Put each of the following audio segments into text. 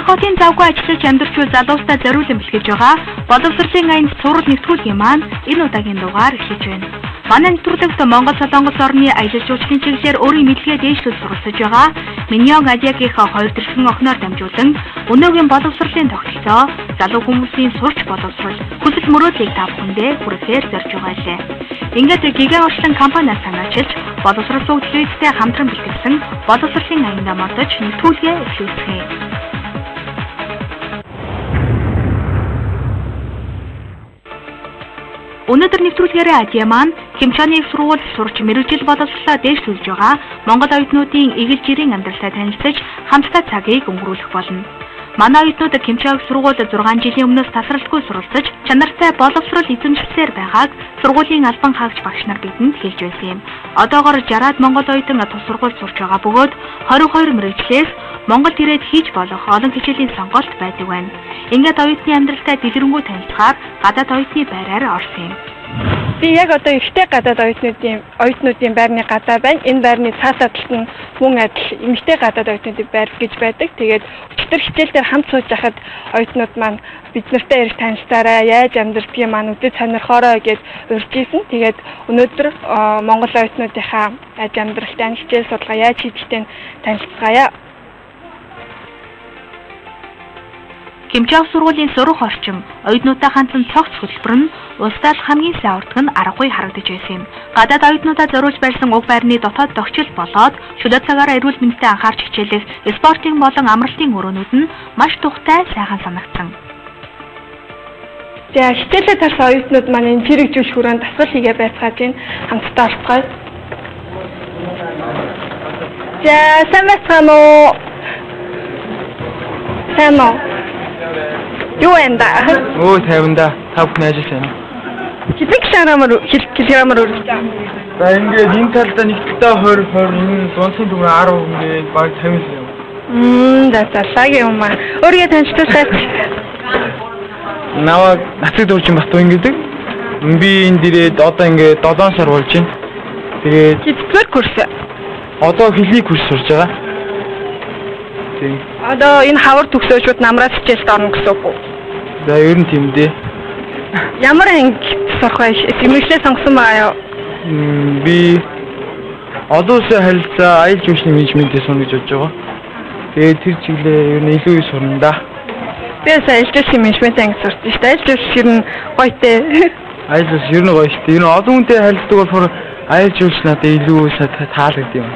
Хотын завгүй ажиллаж амьдарч буй залуустаа зориулан бэлтгэж байгаа боловсролын аянд цуврал нэвтрүүлгийн маань энэ удаагийн дугаар эхэлж байна. Манай нэвтрүүлэгт Монгол Солонгос орны аялал жуулчлалын чиглэлээр өөрийн мэдлэгээ дээшлүүл суралцж байгаа Миньон Адиагийнхаа хоёр төрсөн охиноор дамжуулан өнөөгийн боловсролын тогтолцоо, залуу хүмүүсийн сурч боловсрол, хүсэл мөрөөдлийг та бүхэндээ хүрэхээр зорж байгаа лээ. Ингээд Гигэн орчлон компаниас санаачилж боловсрол сууг телевизтэй хамтран бэлтгэсэн боловсролын аяндаа мордож нэвтрүүлгээ эхлүүлцгээе. Өнөөдөр нэвтрүүлгээрээ Адиа маань Кимчаны их сургуульд сурч мэргэжил боловсролоо дээшлүүлж байгаа Монгол оюутнуудын эгэл жирийн амьдралтай танилцаж хамтдаа цагийг өнгөрүүлэх болно. Манай оюутнууд Кимча их сургуульд 6 жилийн өмнөөс тасралтгүй суралцаж чанартай боловсрол эзэмшсээр байгааг сургуулийн албан хаагч багш нар бидэнд хэлж байсан юм. Одоогор 60-аад монгол оюутан тус сургуульд сурч байгаа бөгөөд 22 мэргэжлээс Монголд ирээд хийж болох олон хичээлийн сонголт байдаг байна. Ингээд оюутны амьдралтай дэлгэрэнгүй танилцахаар гадаад оюутны байраар орсон юм. Би яг одоо эрэгтэй гадаад оюутнуудын байрны гадаа байна. Энэ байрны цаасаа талд нь мөн адил эмэгтэй гадаад оюутнуудын байр гэж байдаг. Тэгээд өчигдөр хичээл дээр хамт сууж байхад оюутнууд маань бид нартай ирэх танилцаарай, яаж амьдардгийг маань үзэж сонирхоорой гэж урьж исэн. Тэгээд өнөөдөр Монгол оюутнуудынхаа аж амьдралтай хичээл судалгаа яаж хийдэгтэй танилцгаая. Кимчав сургуулийн сурах орчин, оюутнуудаа хандсан цогц хөтөлбөр нь улсдаа хамгийн сайн ордог нь аргагүй харагдаж байсан юм. Гадаад оюутнуудаа зориулж барьсан уг байрны дотоод тогтчил болоод чөлөө цагаараа эрүүл мэндэд анхаарч хичээлэх спортын болон амралтын өрөөнүүд нь маш тухтай сайхан санагдсан. За хичээлээ тарсан оюутнууд маань энэ чирэгжүүлэх өрөөнд дасгал хийгээ байцгааж байна. Хамтдаа орцгоё. За сайн байцгаана уу? Сайн уу? Юу энэ да? Өө 50 да. Та бүхэн ажиллаж байна. Хэдэн килограммаар өргөж байгаа? За ингээд энэ талдаа нэг талдаа 20 20 энэ дундын дүн 10 ингээд баг 50 л юм. За лаг юм аа. Өөрийгөө танилцуулаач. Наваа Нацэг Дөржин Батуун гэдэг. Би энд ирээд одоо ингээд 7 сар болж байна. Тэгээд хэддүгээр курс? Одоо хэлний курс сурж байгаа. Тийм. Одоо энэ хавар төгсөө шууд намраас хичээлд орно гэсэн үг үү? За ер нь тийм дээ. Ямар анги сурах вэ? Мэргэжлээ сонгосон байгаа юу? Би олон улсын харилцаа, аялал жуулчлалын менежментээ сурна гэж бодож байгаа. Тэгээд тэр чиглэлээр ер нь илүү их сурна да. Би бас аялал жуулчлалын менежментийн анги сурсан шүү дээ. Аялал жуулчлал ер нь гоё дээ. Аялал жуулчлал ер нь гоё шүү дээ. Ер нь олон хүнтэй харилцдаг болохоор аялал жуулчлал надад илүү таалагддаг юм.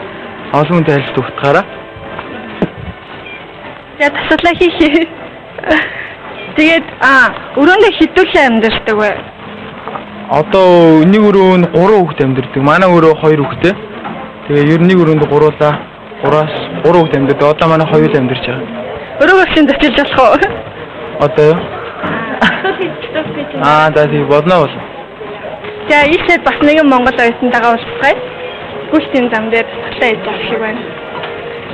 Олон хүнтэй харилцдаг утгаараа. За тасалаа хийх. Тэгээд өрөөндөө хэдүүлээ амьдардаг вэ? Одоо нэг өрөөнд 3 хүүхэд амьдардаг. Манай өрөө 2 хүүхэдтэй. Тэгээ ер нь нэг өрөөнд 3 хүүхэд амьдардаг. Одоо манай 2 л амьдарч байгаа. Өрөөгөө шин зочилж болох уу? Одоо юу? За тий болно болно. За ийшээ бас нэгэн монгол оюутантайгаа уулзцгаая. Гүйлтийн зам дээр тасгалаа хийж авах шиг байна.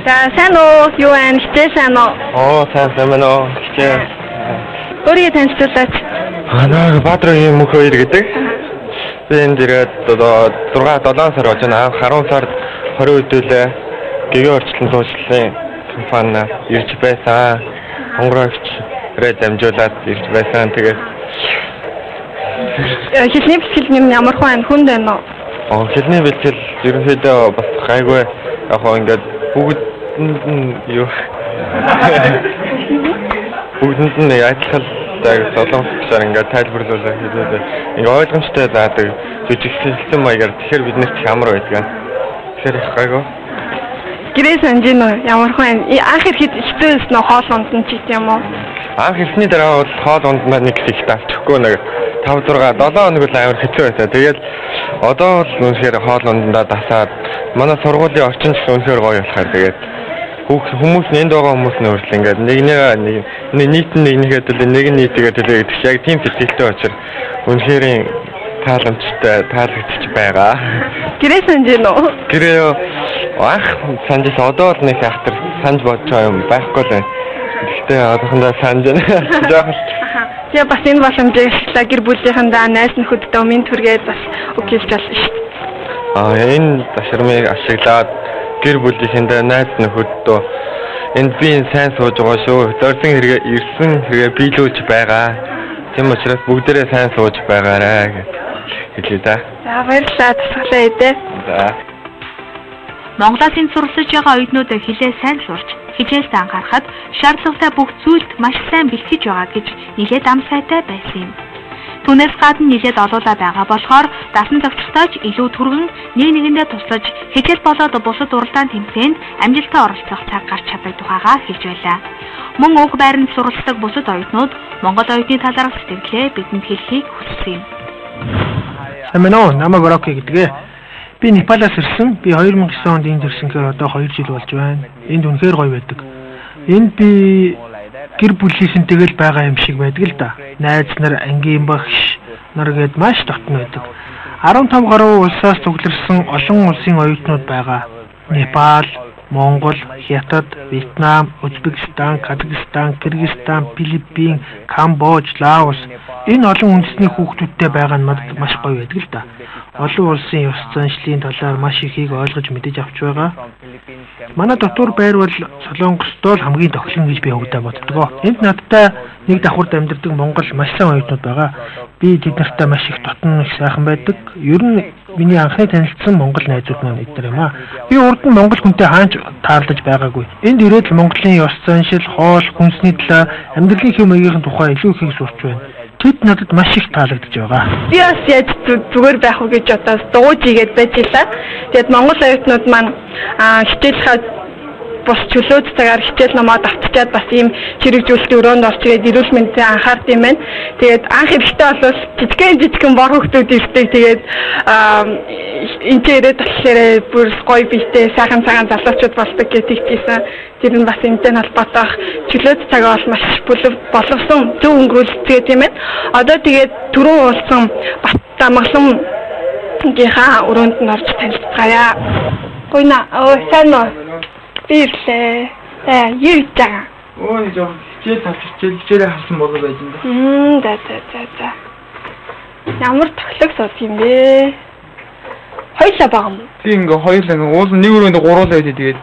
За сайн уу? Юу байна? Хичээл сайн уу? Оо сайн байна уу? Хичээл. Өөрийгөө танилцуулаач. Манай Баатарын мөнх хоёр гэдэг. Би энд ирээд одоо 6 7 сар болж байна. Анх 10 сард 20 өдөлөө гэгээ орчлон суучлалын компани ирж байсан. Хонгорогч рээ дамжуулаад ирж байсан. Тэгээд хэлний бэлтгэл юм ямар хүн хүнд байна уу? Хэлний бэлтгэл ерөнхийдөө бас гайгүй. Яг хоо ингээд бүгдэнд нь юу бүгдэнд нь адилхан солонгосчоор ингээд тайлбарлуулаа хэлээд ингээд ойлгомжтой заадаг жижигсэн маягаар тэгэхээр бид нарт их амар байдаг. Тэгэхээр их гайгүй. Гэрээ санаж гин үү? Ямар хүн анх ирэхэд хэцүү байсан уу? Хоол унд нь ч юм уу? Анх ирсний дараа бол хоол унднаа нэг хэсэгт авчихгүй нэг 5 6 7 хоног л амар хэцүү байсан. Тэгээд одоо бол үнэхээр хоол ундаа дасаад манай сургуулийн орчин ч үнэхээр гоё болохоор тэгээд хүмүүс нь энд байгаа хүмүүс нь өөрчлөн ингээд нэгнээ нийт нь нэгнийхээ төлөө нэг нь нийтгээ төлөө гэдэг чинь яг тийм сэтгэлтэй учраас үнэхээр тааламжтай таалагдчих байгаа. Гэрээ санаж гин үү? Гэрээ анх санаж одоо бол нэг ахтар санаж бодож байгаа юм байхгүй л байна. Гэхдээ одоохондоо санаж байна. Жохон. Тэгээ бас энэ боломжийг ашиглаа гэр бүлийнхэндээ найз нөхөддөө минь төргээд бас үг хэлж болно шүү дээ. Энэ ташрамыг ашиглаад гэр бүлийнхэндээ найз нөхөддөө Энд би энэ сайн сууж байгаа шүү. Зорьсон хэрэгээ ирсэн хэрэгээ биелүүлж байгаа. Тийм учраас бүгдээрээ сайн сууж байгаарай гэж хэлье да. За баярлалаа. Тасгалаа эдээ. За. Монголоос энд суралцж байгаа оюутнууд хилээ сайн сурч, хичээлд анхаарахад шаардлагатай бүх зүйлд маш сайн бэлтгэж байгаа гэж нэлээд амсайтай байсан юм. Түүнээс гадна нэлээд олуулаа байгаа болохоор дасан зохицохтой ч илүү түргэн нэг нэгэндээ туслаж хичээл болоод бусад уралдаан тэмцээнд амжилттай оролцох цаг гарч чаддаг тухайгаа хэлж байлаа. Мөн уг байранд суралцдаг бусад оюутнууд Монгол оюутны талаарх сэтгэлээ бидэнд хэлэхийг хүссэн юм. Сайн байна уу? Намайг Ороки гэдэг. Би Непалаас ирсэн. Би 2009 онд энд ирсэн гэхээр одоо 2 жил болж байна. Энд үнэхээр гоё байдаг. Энд би гэр бүлийнхэнтэйгээ л байгаа юм шиг байдаг л да. Найз нар, ангийн багш нар гээд маш дотно байдаг. 15 гаруй улсаас цугларсан олон улсын оюутнууд байгаа. Непал, Монгол, Хятад, Вьетнам, Узбекистан, Казахстан, Кыргызстан, Филиппин, Камбож, Лаос энэ олон үндэсний хүүхдүүдтэй байгаа нь надад маш гоё байдаг л да. Олон улсын ёс заншлын талаар маш ихийг ойлгож мэдэж авч байгаа. Манай дотуур байр бол Солонгосдоо л хамгийн тохилон гэж би хөвгдөө боддог. Энд надтай нэг давхарт амьдардаг Монгол маш сайн оюутнууд байгаа. Би тэд нартай маш их дотно, их сайхан байдаг. Ер нь миний анхны танилцсан Монгол найзууд маань эдгээр юм аа. Би урд нь Монгол хүнтэй хаач таарлаж байгаагүй. Энд ирээд л Монголын ёс заншил, хоол, хүнсний талаар, амьдралын хэв маягийн тухай илүү ихийг сурч байна. Тэд надад маш их таалагдж байгаа. Би бас яаж зүгээр байх уу гэж одоо дууж игээд байж илаа. Тэгээд Монгол оюутнууд маань хичээлийнхаа бус чөлөөт цагаар хичээл номоо давтчаад бас ийм чирэгжүүлэлтийн өрөөнд орж ирээд эрүүл мэндэд анхаард юм байна. Тэгээд анх эрэхтэй бол жижигхэн бор хүүхдүүд ирдэг. Тэгээд энэ ч ирээд болохоор бүр гоё биетэй сайхан цагаан залуучууд болдог гэж хэлсэн. Тэр нь бас энэтэй холбоотой чөлөөт цагаа бол маш боловсон зөв өнгөрүүлдэг юм байна. Одоо тэгээд түрүүн уулзсан Бат-Дамглангийнхаа өрөөнд нь орж танилцгаая. Гойна, оо сайн уу? Би ирлээ. Юу хийж байгаа? Өө нэг жоох хичээл тавч хичээлээ харсан болов байж энэ. За. Ямар тохилог суудаг юм бэ? Хоёлаа байгаа юм уу? Тийм ингээ хоёулаа ингээ уул нэг өрөөнд гуруулаа байдаг. Тэгээд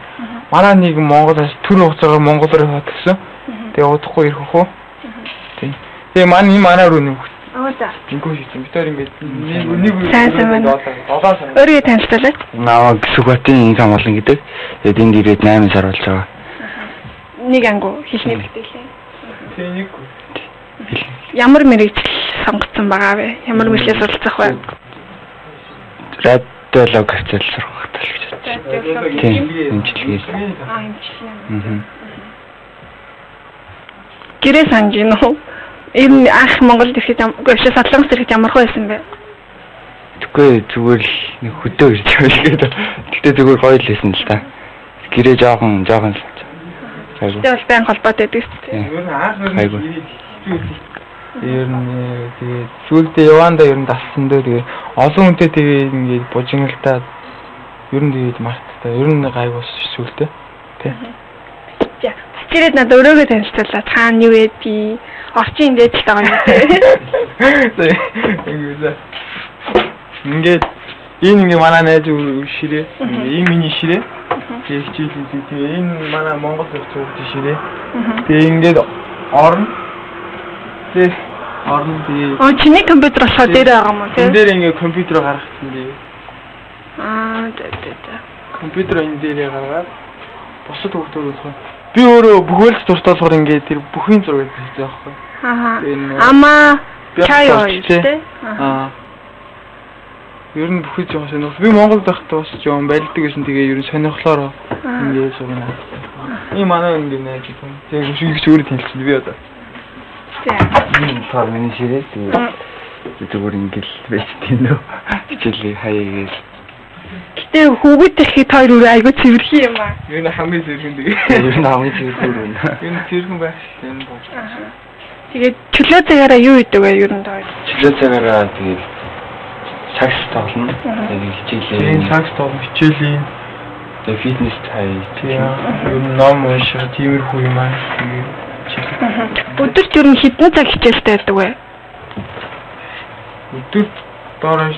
манай нэг Монголоос төр хугацаагаар Монголоор яваад гисэн. Тэгээ удахгүй ирэх хөө. Тийм. Тэгээ манай энэ манай өрөөний хүүхд. Оо за. Жинхэнэ шийдсэн. Бид хоёр ингээд нэг Сайн сайн байна. 7 сар. Өөрийгөө танилцуулаач. Намайг Сүхбаатын Инхан болон гэдэг. Тэгээд энд ирээд 8 сар болж байгаа. Нэг ангу хэлний бэлтгэлээ. Тийм нэг. Ямар мэргэжил сонгоцсон байгаа вэ? Ямар мэргэжлээ суралцах вэ? Радиолог хичээл сурах гэж бодож. Тийм, эмчилгээ. Аа, эмчилгээ. Гэрээ санаж гин үү? Энэ анх Монголд ирэхэд Солонгос ирэхэд ямар хөө байсан бэ? Тэгэхгүй зүгээр л нэг хөдөө ирж байгаа гэдэг. Гэтэ зүгээр гоё л байсан л та. Гэрээ жоохон л. Гэтэ бол байн холбоотой байдаг шүү дээ. Ер нь анх ер нь тэгээд сүүлдээ явандаа ер нь дассан дээ. Тэгээд олон хүнтэй тэгээд ингээд бужигналтаа ер нь тэгээд марттай. Ер нь гайг болсон сүүлдээ. Тэ. За, ирээд надад өрөөгөө танилцуулаад хаана юу байдгийг орчин дээд л байгаа юм тий. Ингээд ингээд энэ ингээ манай найз ширээ. Энэ миний ширээ. Тэгээ хичээл хийдэг. Тэгээ энэ манай Монгол улс хүүхдийн ширээ. Тэгээ ингээд орно. Тэгээ орно тэгээ. Оо чиний компьютер болохоор дээр байгаа юм уу тий? Энэ дээр ингээ компьютер гаргацсан дээ. Аа за. Компьютер энэ дээрээ гаргаад бусад хүүхдүүд болохоор би өөрөө бүхэлд дуртай болохоор ингээд тэр бүхийн зураг хийсэн байхгүй. Аа. Амаа чай уу тий? Аа. Ер нь бүхэл жоон сонирхол. Би Монголд байхдаа бас жоон барилдаг гэсэн тэгээ ер нь сонирхлоор ингээд сурна. Энэ манай ингээд найз юм. Тэгээ их өөрөө танилцсан би одоо. За. Энэ болохоор миний ширээ. Тэгээд зүгээр ингээд байж тийм нөө. Хичээлээ хаяа гээл. Гэтэ хүүгүүд ихэд хоёр өрөө айгүй цэвэрхэн юм аа. Ер нь хамгийн цэвэрхэн тэгээ. Ер нь хамгийн цэвэрхэн өрөө. Ер нь цэвэрхэн байх хэрэгтэй юм байна. Тэгээд чөлөө цагаараа юу хийдэг вэ ер нь хоёр? Чөлөө цагаараа тэгээд сакс тоглоно. Тэгээд хичээлээ. Тийм сакс тоглоно, хичээлээ. Тэгээд фитнес хай. Тийм. Ер нь ном унших, тиймэрхүү юм аа. Тэгээд өдөрт ер нь хэдэн цаг хичээлтэй байдаг вэ? Өдөрт доор 5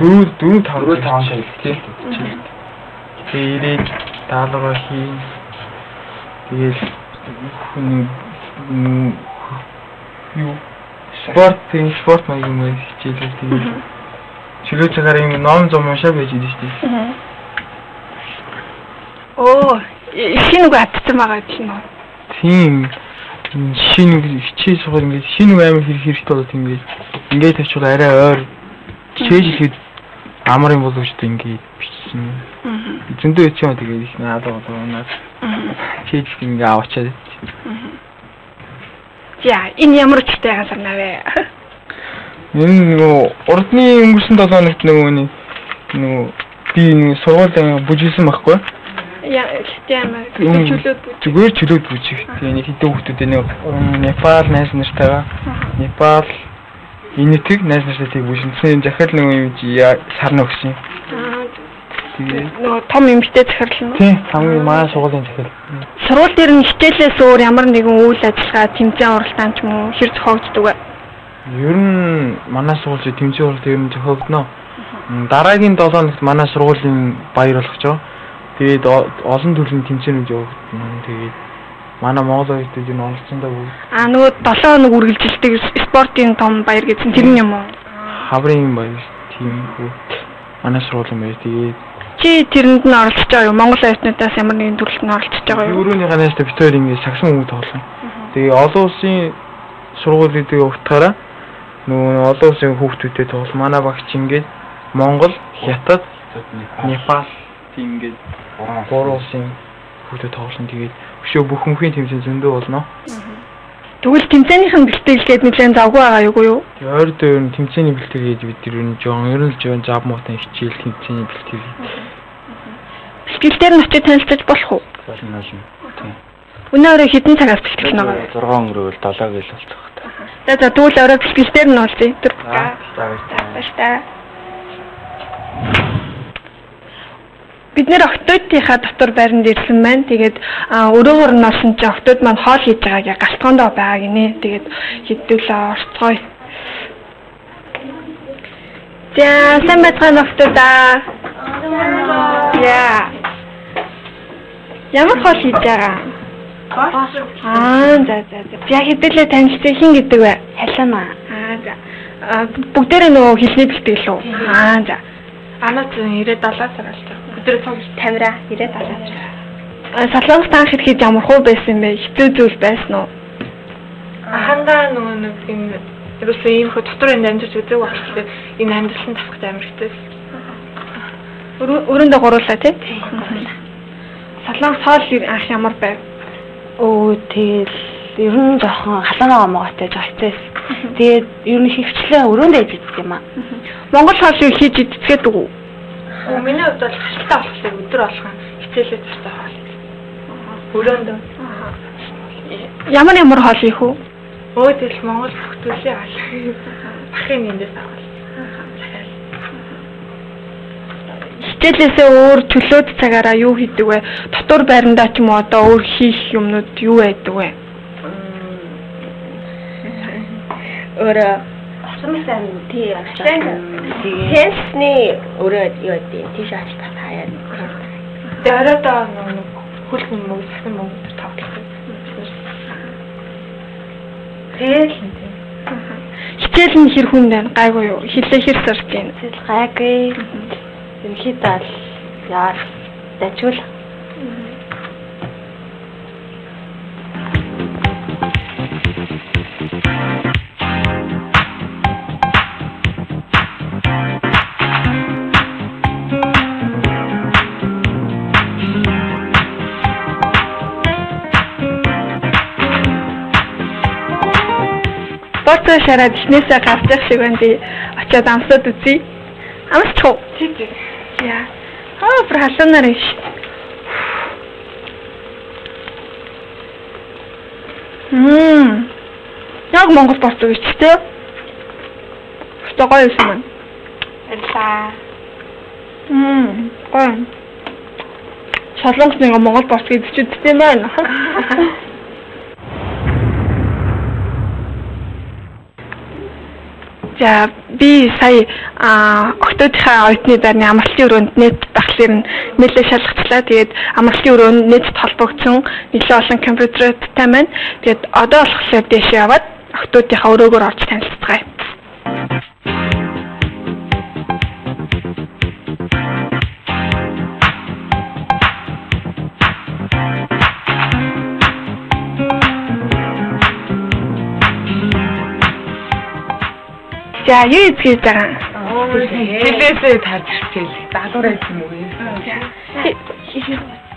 4 4 5 5 тий. Тэгээ ирээд даалгавар хийн. Тэгээл юу спорт тийм спорт маяг юм хичээлээ тэгээд чөлөө цагаар юм ном зам уншаа байж идэв шүү дээ. Оо, шинэ үг авчихсан байгаа юм уу? Тийм. Шинэ үг хичээл суугаад ингээд шинэ үг амар хэрэгтэй болоод ингээд тавьчихвал арай ойр хичээлхэд амар юм болов шүү дээ ингээд бичсэн. Зөндөө хэцүү юм тэгээд их наадаа болоо унаад. Хичээлд ингээд аваачаад. За, энэ ямар учиртай газар вэ? Энэ нөгөө урдны өнгөрсөн 7 хоногт нөгөө би нэг сургуулийн бүжиглсэн байхгүй. Яа, ямар чөлөөт бүжиг. Зүгээр чөлөөт бүжиг. Тэгээ нэг хэдэн хүүхдүүд нэг Непал найз нартайгаа Непал Энэтхэг найз нартай тийг бүжиглсэн. Захирал нөгөө юм сарна өгсөн. Тэгээ нөгөө том эмэгтэй захирал нь. Тийм, хамгийн манай сургуулийн захирал. Сургууль дээр нь хичээлээс өөр ямар нэгэн үйл ажиллагаа, тэмцээн уралдаан ч юм уу хэр зохиогддог вэ? Ер нь манай сургууль тэмцээн уралдаан ер нь зохиогдно. Дараагийн 7 хоногт манай сургуулийн баяр болох ч. Тэгээд олон төрлийн тэмцээнүүд явагдана. Тэгээд манай Монгол оюутнууд энэ оролцсондоо бүгд. Аа, нөгөө 7 хоног үргэлжилдэг спортын том баяр гэсэн тэр нь юм уу? Хаврын баяр тийм үү. Манай сургуулийн баяр. Тэгээд чи тэрэнд нь оролцож байгаа юу? Монгол оюутнуудаас ямар нэгэн төрөлд нь оролцож байгаа юу? Өрөөнийхөө найзтай бид хоёр ингээд сагсан хүмүүс тоглоно. Тэгээ олон улсын сургууль гэдэг утгаараа нөгөө олон улсын хүүхдүүдтэй тоглол. Манай багч ингээд Монгол, Хятад, Непал тийм ингээд гурван улсын хүүхдүүд тоглоно. Тэгээд өшөө бүх хүмүүхийн тэмцээн зөндөө болно. Тэгвэл тэмцээнийх нь бэлтгэл гээд нэлээд завгүй байгаа юу юу? Тэгээ ойр дээр нь тэмцээний бэлтгэл гэж бид ер нь жоон ер нь жоон зав муутай хичээл тэмцээний бэлтгэл. Бэлтгэл дээр нь очиж танилцаж болох уу? Болно. Тийм. Өнөө өрөө хэдэн цагаас бэлтгэл нэг вэ? 6 өнгөрөөл 7 гээл болчих та. За за тэгвэл өрөө бэлтгэл дээр нь уулзъя. Тэр. За баярлалаа. Бид нэр октоодынхаа дотор байранд ирсэн байна. Тэгээд өрөөгөр нь орсон чинь октод маань хоол хийж байгааг галтгоондоо байгаа гинэ. Тэгээд хэдүүлээ орцгоё. За, сайн байцгаана октодаа. Яа. Ямар хоол хийж байгаа? Аа, за за за. За хэдүүлээ танилцъя, хин гэдэг вэ? Халима. Аа, за. Бүгдээрээ нөгөө хэлний бэлтгэл үү? Аа, за. Анаа зэн 97 сар болж байгаа. Өдөр Тамира 97 сар. Солонгост анх ирэхэд ямар хуу байсан бэ? Хэцүү зүйл байсан уу? Ахандаа нөгөө нэг энэ ерөөсөө ийм хөө дотор энэ амьдарч үзег болохоор энэ амьдрал нь тавхад амар хэцүү. Өрөөндөө гуруулаа тий? Солонгос хоол анх ямар байв? Өө тэгэл ер нь жоохон халуун могоотой жоо хэцээс. Тэгээд ер нь хөвчлээ өрөөндөө иддэг юм аа. Монгол хоолыг хийж идцгээд үү? Миний хувьд бол харилцаа болохоор өдөр болгон хичээлээ зартай хоол. Өрөөндөө. Ямар ямар хоол их үү? Өө тэгэл Монгол бүх төрлийн хоол. Бахын эндээс авах. Хичээлээсээ өөр чөлөөт цагаараа юу хийдэг вэ? Дотор байрандаа ч юм уу одоо өөр хийх юмнууд юу байдаг вэ? Өөрөө асуумсан тий. Тенсний өөрөө юу гэдэг тийш авч татаа. Тэгээ оройдоо нэг хөл мөнгө сахин мөнгө төр тоглох. Тэгэл тийм. Хичээл нь хэр хүн байна? Гайгүй юу? Хилээ хэр сурч байна? Хичээл гайгүй. Ерөнхийдөө л яар дажгүй. Боцоо шараад эхнээсээ гарч явах шиг байна би. Очиод амсаад үзье. Амсчих уу? Тий, тий. Яа. Аа, бүр халуунаар юм шиг. Яг Монгол борцоо гэж тий. Өстө гоё юм байна. Баярлалаа. Гоё. Солонгос нэг Монгол борц гэж ч үдтэй байна. За би сая октоодынхаа оюутны байрны амралтын өрөөнд нэт дахлаар нь нэлээд шалгачлаа. Тэгээд амралтын өрөө нь нэтэд холбогдсон нэлээд олон компьютертэй байна. Тэгээд одоо болохоор дээшээ яваад октоодынхаа өрөөгөөр орж танилцгаая. За юу хийж байгаа юм? Хилээсээ тарж ирчихэл. Залуурай юм уу?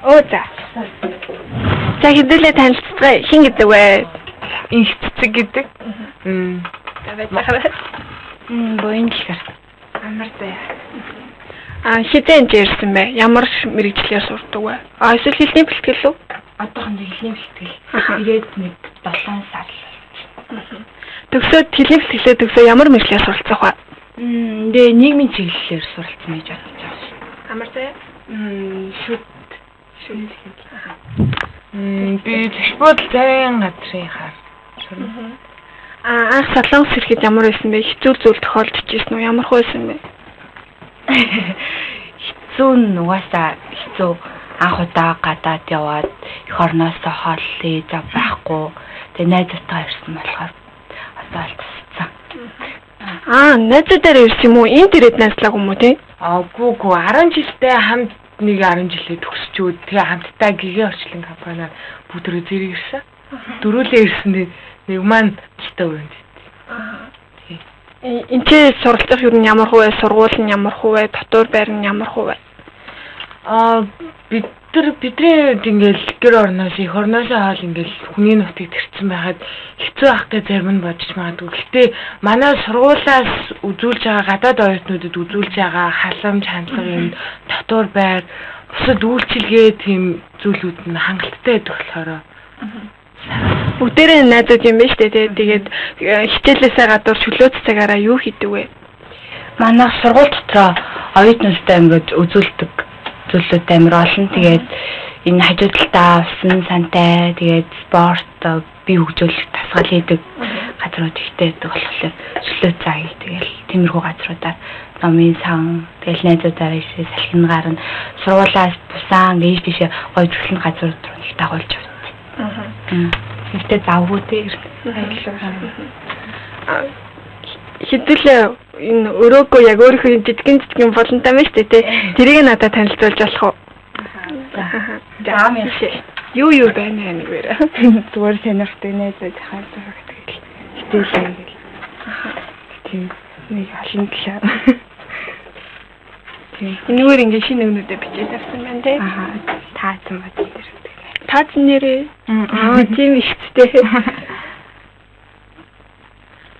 Оо за. За хэдүүлээ танилцгаая. Хин гэдэг вэ? Инх цэцэг гэдэг. Буян дэлгэр. Амар заяа. Хэзээ энэ ирсэн бэ? Ямар мэргэжлээр сурдаг вэ? Эсвэл хэлний бэлтгэл үү? Одоохондоо хэлний бэлтгэл. Ирээд нэг 7 сар л болсон. Төгсөөд хэлний бэлтгэлээ төгсөө ямар мэргэжлээр суралцах вэ? Тэгээ нийгмийн чиглэлээр суралцсан гэж бодож байгаа шүү. Амар заяа. Шүд. Би зэшбудал зайн газрын хар. Анх Солонгос ирэхэд ямар байсан бэ? Хэцүү зүйл тохиолдож ирсэн үү? Ямар хөө байсан бэ? Хэцүү нь угаасаа хэцүү. Анх удаа гадаад яваад эх орноосоо хооллоо зав байхгүй. Тэгээ найзуудтайгаа ирсэн болохоор одоо л тусцсан. Найзуудаараа ирсэн юм уу? Энд ирээд найзлаагүй юм уу тий? Үгүй 10 жилдээ хамт нэг 10 жилээ төгсчөөд тэгээ хамтдаа гэгээ орчлон компаниар бүгдөө зэрэг ирсэн. Дөрүлээ ирсэн нэг маань жилтэй өрөөнд. Энд чи суралцах юу нь ямар хөө вэ? Сургууль нь ямар хөө вэ? Дотуур байр нь ямар хөө вэ? Бидний үед ингээл гэр орноос эх орноосоо хоол ингээл хүний нутгийг тэрсэн байхад хэцүү ах гэж зарим нь бодож магадгүй. Гэтэ манай сургуулаас үзүүлж байгаа гадаад оюутнуудад үзүүлж байгаа халамж хандлага юм дотуур байр бусад үйлчилгээ тийм зүйлүүд нь хангалттай байдаг болохоор бүгдээрээ найзууд юм байна шүү дээ. Тэгээд хичээлээсээ гадуур чөлөөт цагаараа юу хийдэг вэ? Манай сургууль дотроо оюутнуудтай ингээд үзүүлдэг зүйлүүд амар олон. Тэгээд энэ хажуу талдаа усан сантай, тэгээд спорт, бие хөгжүүлэх дасгал хийдэг газрууд ихтэй байдаг болохоор чөлөө цаг тэгэл тиймэрхүү газруудаар номын сан, тэгэл найзуудаараа ирсээ салхин гарна. Сургуулаас бусаан ээж тийшээ гоё зүрхлэн газрууд руу нэг дагуулж явдаг. Гэхдээ завгүй те. Хэдүүлээ энэ өрөөгөө яг өөрийнхөө жижигэн болонтой байна шүү дээ тий. Тэрийг надад танилцуулж болох уу? За юу юу байна нэгвэр. Зүгээр сонирхдаг найзууд хаа зураг тэгэл хичээлээ гэл. Тийм нэг олон талаа. Тийм. Энэгээр ингээ шинэ өгнүүдээ бичээд авсан байна тий. Таацсан бод дээр. Таацсан нэрээ. Тийм ихтэй.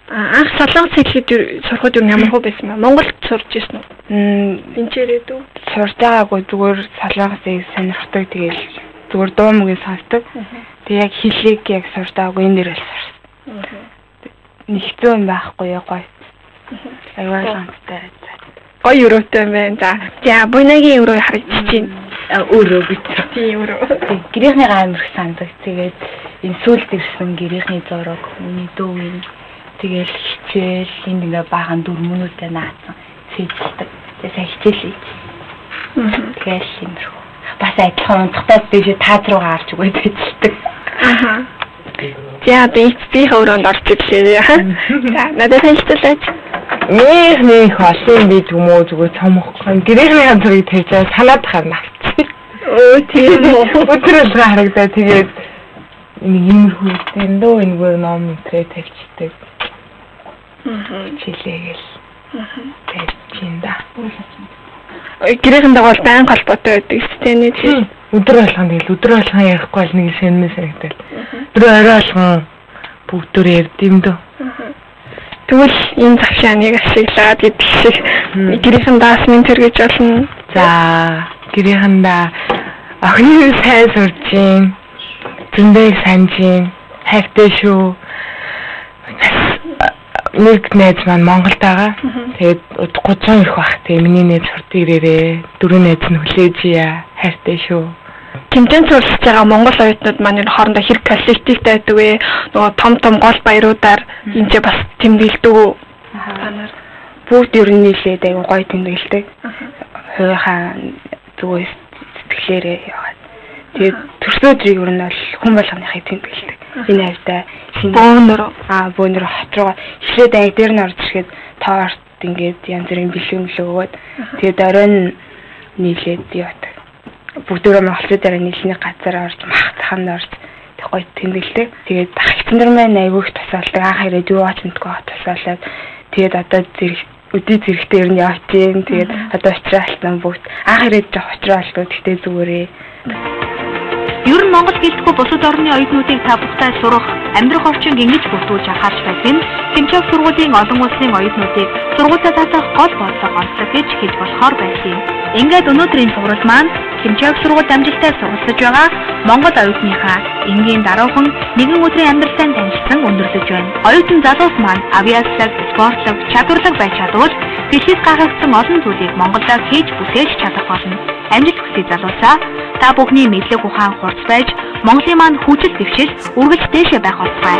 Анх Солонгос хэлхэд сурахад юу ямар хөө байсан бэ? Монголд сурч ирсэн үү? Энд ч ирээд үү? Сурж байгаагүй зүгээр солонгосыг сонирхдаг тэгэл зүгээр дуу мөгийг сонсдог. Тэг яг хэлийг яг сурж байгаагүй энэ дээрэл сурсан. Нэг хэцүү юм байхгүй гоё. Аюул ганцтай. Гоё өрөөтэй юм байна. За буйнагийн өрөө харагдчих чинь. Өрөө гэж. Тийм өрөө. Гэрийнхний амар их сандаг. Тэгээд энэ сүүлд ирсэн гэрийнхний зураг, миний дүүгийн тэгэл хичээл энд ингээ баахан дөрмөнүүдтэй наацсан цэцэлдэг. Тэгээ сайн хичээл хийж. Тэгэл иймэрхүү. Бас адилхан унтахтаа дэвшээ тааз руугаа харж өгөөд цэцэлдэг. За одоо эцдийнхээ өрөөнд орж ирлээ. За надад танилцуулаач. Нэг олон би юм уу зүгээр цомохгүй. Гэрийнхний зургийг тавьж байгаа санаад харна. Өө тийм үү. Өдөр болгон харагдаа тэгээд нэг иймэрхүү дэндөө энэгээр ном энтрээ тавьчихдаг. Хичээлээгээл тавьчихин да. Гэрийнхэн дагуул байн холбоотой байдаг шүү дээ нэг. Өдөр болгон тэгэл өдөр болгон ярихгүй бол нэг сэнмэн санагдал. Өдөр орой болгон бүгдөө ярьд юм дөө. Тэгвэл энэ завшааныг ашиглаад гэдэг шиг гэрийнхэн даас минь тэргэж болно. За гэрийнхэндээ охины сайн сурж гин. Зөндөө их санаж гин. Хайртай шүү. Нэг найз маань Монголд байгаа. Тэгээд удахгүй 100 ирэх бах. Тэгээ миний найз хурдан ирээрээ. Дөрөв найз нь хүлээж яа. Хайртай шүү. Тэмцээнд суралцж байгаа монгол оюутнууд маань энэ хоорондоо хэрэг коллективтэй байдаг вэ? Нөгөө том том гол баяруудаар энэ ч бас тэмдэглэдэг үү? Та нар бүгд ер нь нийлээд айгүй гоё тэмдэглэдэг. Хувийнхаа зүгээс сэтгэлээрээ яваад. Тэгээд төрсөн өдрийг ер нь бол хүн болгоныхыг тэмдэглэдэг. Энэ хавьдаа шинэ бөөнөр бөөнөр хот руу эхлээд анги дээр нь орж ирэхэд торт ингээд янз бүрийн бэлэг мэлэг өгөөд тэгээд оройн нийлээд явдаг. Бүгдөө монголчуудаараа нийлний газар орж мах цаханд орж тэг гоё тэмдэглэдэг. Тэгээд ах эцэндэр маань айгүй их тусаалдаг. Анх ирээд юу аач мэдгүй тусаалаад тэгээд одоо зэрэг өдий зэрэгтэй ер нь явж гин. Тэгээд одоо уучраалтан бүгд анх ирээд жоох уучраалгүй гэхдээ зүгээрээ. Ер нь монгол гэлтгүй бусад орны оюутнуудыг та бүхтэй сурах, амьдрах орчин ингэж бүрдүүлж анхаарч байдаг нь Хэмчэв сургуулийн олон улсын оюутнуудыг сургуультай татах гол бодлого онцлог гэж хэлж болохоор байсан юм. Ингээд өнөөдрийн цуврал маань Хэмчэв сургуульд амжилттай суралцж байгаа монгол оюутныхаа энгийн даруухан нэгэн өдрийн амьдралтай танилцсан өндөрлөж байна. Оюутан залуус маань авиаслаг, спортлог, чадварлаг байж чадвал дэлхийд гайхагдсан олон зүйлийг Монголдоо хийж бүтээж чадах болно. Амжилт хүсье залуусаа. Та бүхний мэдлэг ухаан хурц байж Монголын маань хүчил дэвшил үргэлж дээшээ байх болтугай.